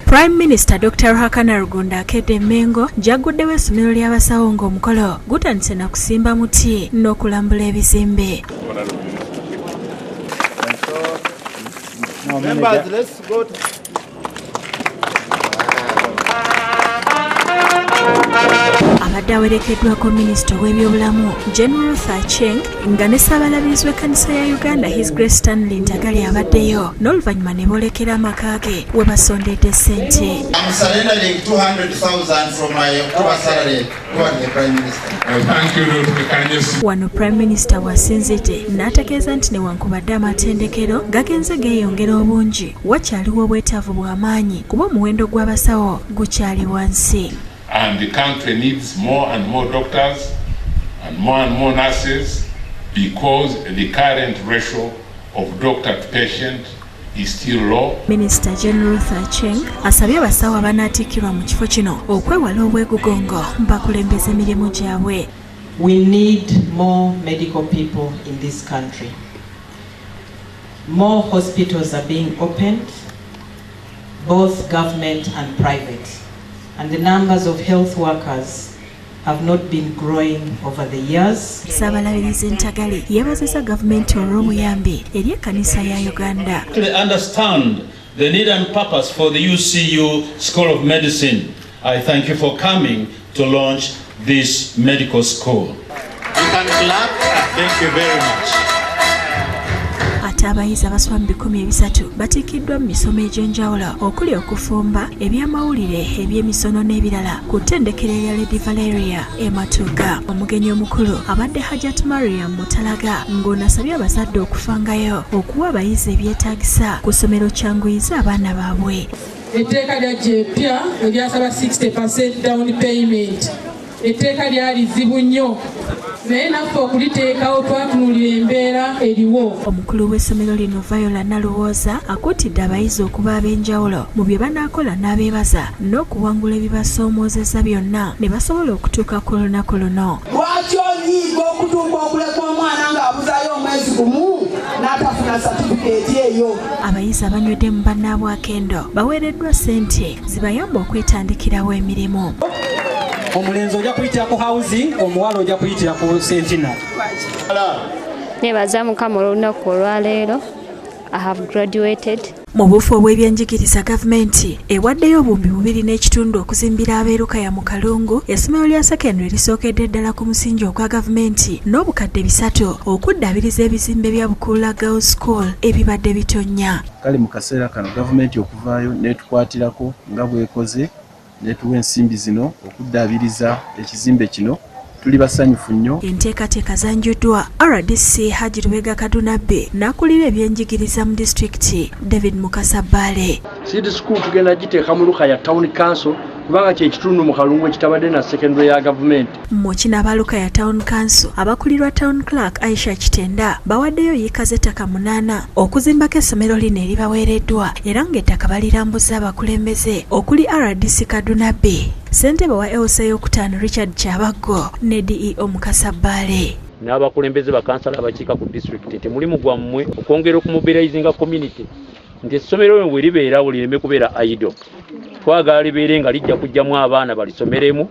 Prime Minister Dr. Ruhakana Rugunda akedde Mmengo gy'agguddewo essomero ly'abasawo ng'omukolo gutandise na kusimba muti n'okulambula ebizimbe. Members, let's go to Abadde awerekeddwako minisita ow'ebyobulamu General Ruth Aceng nga ne ssaabalabirizi w'ekkanisa ya Uganda His Grace Stanley Ntagali abaddeyo n'oluvannyuma ne boolekera amaka ge we basondedde ssente. I'm surrendering 200,000 from my October salary toward the Prime Minister. Thank you, Dr. Kanyesi. Wano Prime Minister bw'asinzidde n'ategeeza nti newankubadde amatendekero gagenze geeyongera obungi, wakyaliwo obwetaavu bw'amaanyi kuba omuwendo gw'abasawo gukyali wansi. And the country needs more and more doctors and more nurses because the current ratio of doctor to patient is still low. Minisita General Ruth Aceng asabye abasawo abanaatikkirwa mu kifo kino okwewala obwegugungo bakulembeze emirimu gyabwe. We need more medical people in this country. More hospitals are being opened, both government and private. And the numbers of health workers have not been growing over the years. Ssaabalabirizi Ntagali yeebazizza gavumenti olw'obuyambi eri ekkanisa ya Uganda. To understand the need and purpose for the UCU School of Medicine, I thank you for coming to launch this medical school. You can clap. Thank you very much. Ate abayizi abasoba mu 300 batikiddwa mu misomo egy'enjawulo okuli okufumba, ebyamawulire, eby'emisono n'ebirala ku ttendekero erya Lady Valeria e Matuga. Omugenyi omukulu abadde Hajat Mariam Mutalaga ng'ono asabye abazadde okufangayo okuwa abayizi ebyetaagisa ku ssomero kyanguyize abaana baabwe. Etteeka lyajja eppya eryasaba 60% down payment. Etteeka lyali zibu nnyo, naye naffe okuliteekawo twatunuulira embeera eriwo. Omukulu w'essomero lino Viola Naluwooza akuutidde abayizi okuba ab'enjawulo mu bye banaakola n'abeebaza n'okuwangula ebibasoomoozezza byonna ne basobola okutuuka ku lunaku luno. Lwaki onyiiga okutuuka okuleka omwana ng'abuzaayo omwezi gumu n'atafuna satifikeeti eyo? Abayizi abanywedde mu bannaabwe akendo baweereddwa ssente zibayamba okwetandikirawo emirimu. Omulenzi ojja kuyitira ku housing, omuwala ojja kuyitira ku sentinel. Nebaza Mukama olunaku olwaleero. I have graduated. Mu bufu obw'ebyenjigiriza gavumenti ewaddeyo 2.5 okuzimbira abeerukaya mu Kalungu essomero lya secondary erisookedde ddala ku musingi ogwa gavumenti n'obukadde 300 okuddaabiriza ebizimbe bya Bukuula Girls School ebibadde bitonnya. Kale mu kaseera kano gavumenti okuvaayo n'etukwatirako nga bw'ekoze netuwa ensimbi zino okuddaabiriza ekizimbe kino, tuli basanyufu nnyo. Enteekateeka zanjuddwa RDC Haji Lubega Kadunabbe n'akulira ebyenjigiriza mu disitulikiti David Mukasa Bbaale. Seed school tugenda giteeka mu Lukaya Town Council kubanga kye kitundu mu Kalungu ekitabadde na secondary ya gavumenti. Mu kino aba Lukaya Town Council abakulirwa Town Clerk Aisha Kitenda bawaddeyo yiika z'ettaka 8 okuzimbako essomero lino eribaweereddwa era ng'ettaka balirambuza abakulembeze okuli RDC Kadunabbe, ssentebe wa LC ey'okutaano Richard Kyabaggo ne DEO Mukasa Bbaale. N'abakulembeze bakansala abakiika ku disitulikiti nti mulimu gwammwe okwongera okumobilizinga community nti essomero lino bwe libeerawo lireme kubeera idle. Twagala libeere nga lijja kujjamu abaana balisomeremu.